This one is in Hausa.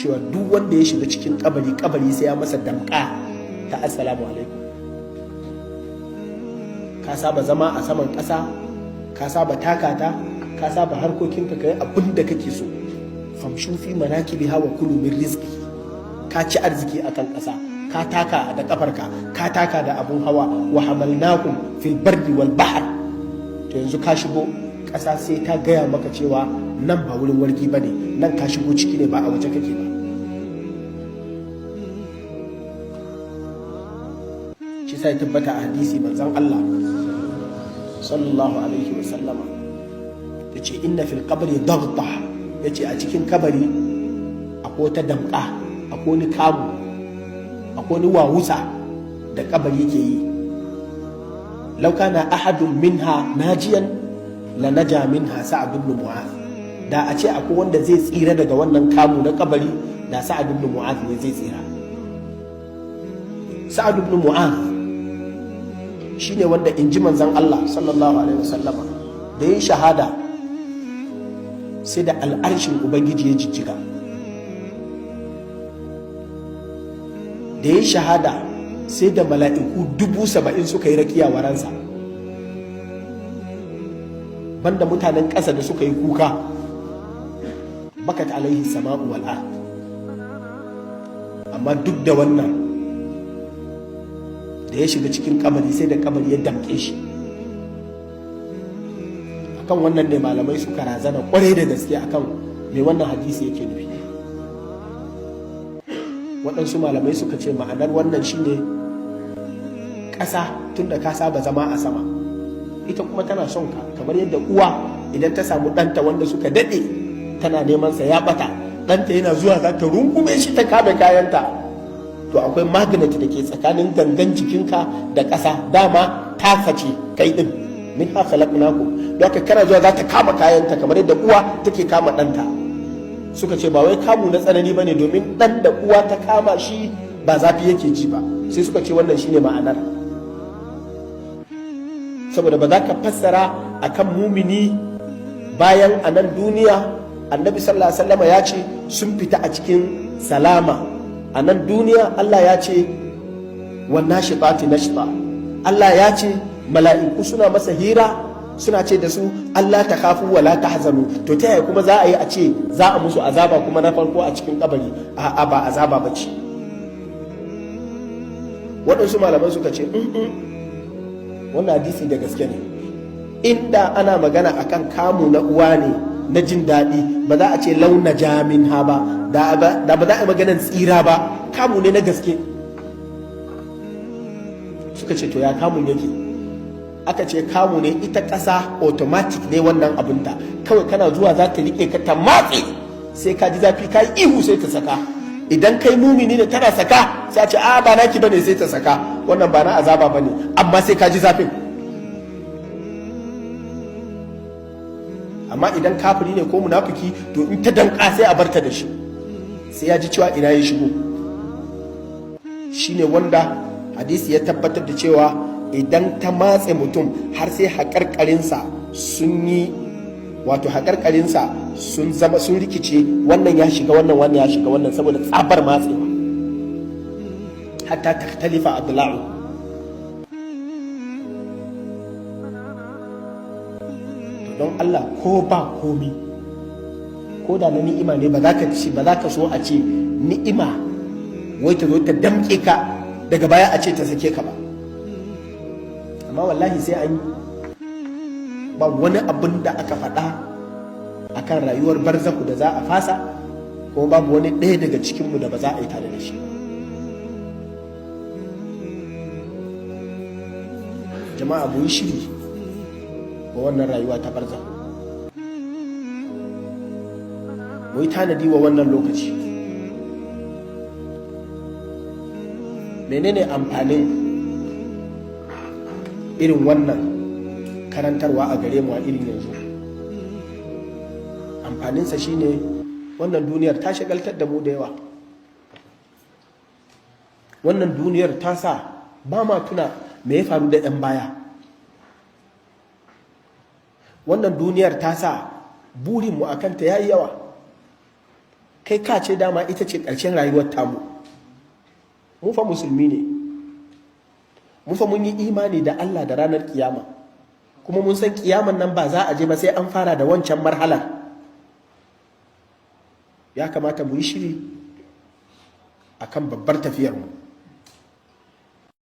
Cewa duk wanda ya shiga cikin kabari, kabari sai ya masa damka ta assalamu alaikum. Ka saba zama a saman ƙasa, ka saba takata, ka saba harkokinka, ka yi abin da kake so. فامشوا في مناكبها وكلوا من رزقه. Ka ci arziki akan ƙasa, ka taka da kafarka, ka taka da abun hawa. وحملناكم في البر والبحر. To yanzu ka shigo ƙasa, sai ta gaya maka cewa nan ba wurin wargi bane, nan ka shigo ciki ne, ba a waje kake ba. Shi sai tabbata a hadisi, manzon Allah sallallahu alaihi wa sallama yace: إن في القبر ضغطة. Yace a cikin kabari akwai wata damƙa, akwai wani kamu, akwai wani wawusa da kabari ke yi. لو كان أحد منها ناجيا لنجا منها سعد بن معاذ. Da a ce akwai wanda zai tsira daga wannan kamu na kabari, da Sa'ad ibn Mu'adh ne zai tsira. Sa'ad ibn Mu'adh shine wanda, in ji manzon Allah sallallahu alaihi wasallama, da yin shahada sai da al'arshin Ubangiji ya jijjiga. Da ya shahada sai da mala'iku 70,000 suka yi rakiya wa ransa, banda mutanen ƙasa da suka yi kuka. بكت عليه السماء والأرض. Amma duk da wannan, da ya shiga cikin kabari sai da kabari ya damƙe shi. Akan wannan ne malamai suka razana kwarai da gaske akan me wannan hadisi yake nufi. Waɗansu malamai suka ce ma'anar wannan shine ƙasa, tun da ka saba zama a sama, ita kuma tana son ka, kamar yadda uwa idan ta samu ɗanta wanda suka daɗe tana neman sa ya ɓata, ɗanta yana zuwa za ta rungume shi ta kame kayanta. To akwai magnet da ke tsakanin gangan jikinka da ƙasa, dama ta ce kai ɗin منها خلقناكم. Don haka kana zuwa za ta kama kayanta kamar yadda uwa take kama ɗanta. Suka ce ba wai kamu na tsanani ba ne, domin ɗan da uwa ta kama shi ba zafi yake ji ba. Sai suka ce wannan shine ma'anar, saboda ba za ka fassara akan mumini bayan a nan duniya Annabi sallallahu alaihi wasallam ya ce sun fita a cikin salama. A nan duniya Allah ya ce والناشطات نشطا. Allah ya ce mala'iku suna masa hira, suna ce da su ألا تخافوا ولا تحزنوا. To ta yaya kuma za a yi a ce za a musu azaba kuma na farko a cikin kabari? A'a, ba azaba ba ce. Waɗansu malaman suka ce wannan hadisi da gaske ne. Inda ana magana akan kamu na uwa ne na jin daɗi, ba za a ce لو نجا منها ba, da ba za a yi maganan tsira ba. Kamu ne na gaske. Suka ce to ya kamun yake? Aka ce kamu ne ita ƙasa automatic ne wannan abinta, kawai kana zuwa za ta riƙe ka ta matse, sai ka ji zafi, ka yi ihu, sai ta saka. Idan kai mumini ne, tana saka sai a ce a ba naki bane, sai ta saka. Wannan ba na azaba bane, amma sai ka ji zafin. Amma idan kafiri ne ko munafiki, to in ta danka sai a barta da shi, sai ya ji cewa ina ya shigo. Shine wanda hadisi ya tabbatar da cewa idan ta matse mutum har sai haƙarƙarinsa sun yi, wato haƙarƙarinsa sun zama sun rikice, wannan ya shiga wannan, wannan ya shiga wannan, saboda tsabar matsewa, حتى تختلف أضلاعه. To don Allah, ko ba komi, ko da na ni'ima ne, ba za ka ci ba, za ka so a ce ni'ima wai ta zo ta damƙe ka, daga baya a ce ta sake ka ba. Amma wallahi sai an yi. Ba wani abin da aka faɗa akan rayuwar barzaku da za a fasa, kuma babu wani ɗaya daga cikinmu da ba za a yi tare da shi ba. Jama'a, mu yi shiri wa wannan rayuwa ta barzaku, mu yi tanadi wa wannan lokaci. Menene amfanin irin wannan karantarwa a gare mu a irin yanzu? Amfaninsa shine wannan duniyar ta shagaltar da mu da yawa. Wannan duniyar ta sa ba ma tuna me ya faru da 'yan baya. Wannan duniyar ta sa burinmu a kanta ya yi yawa. Kai ka ce dama ita ce ƙarshen rayuwar tamu. Mu fa musulmi ne, mu fa mun yi imani da Allah da ranar kiyama, kuma mun san kiyaman nan ba za a je ba sai an fara da wancan marhalar. Ya kamata mu yi shiri akan babbar tafiyar mu.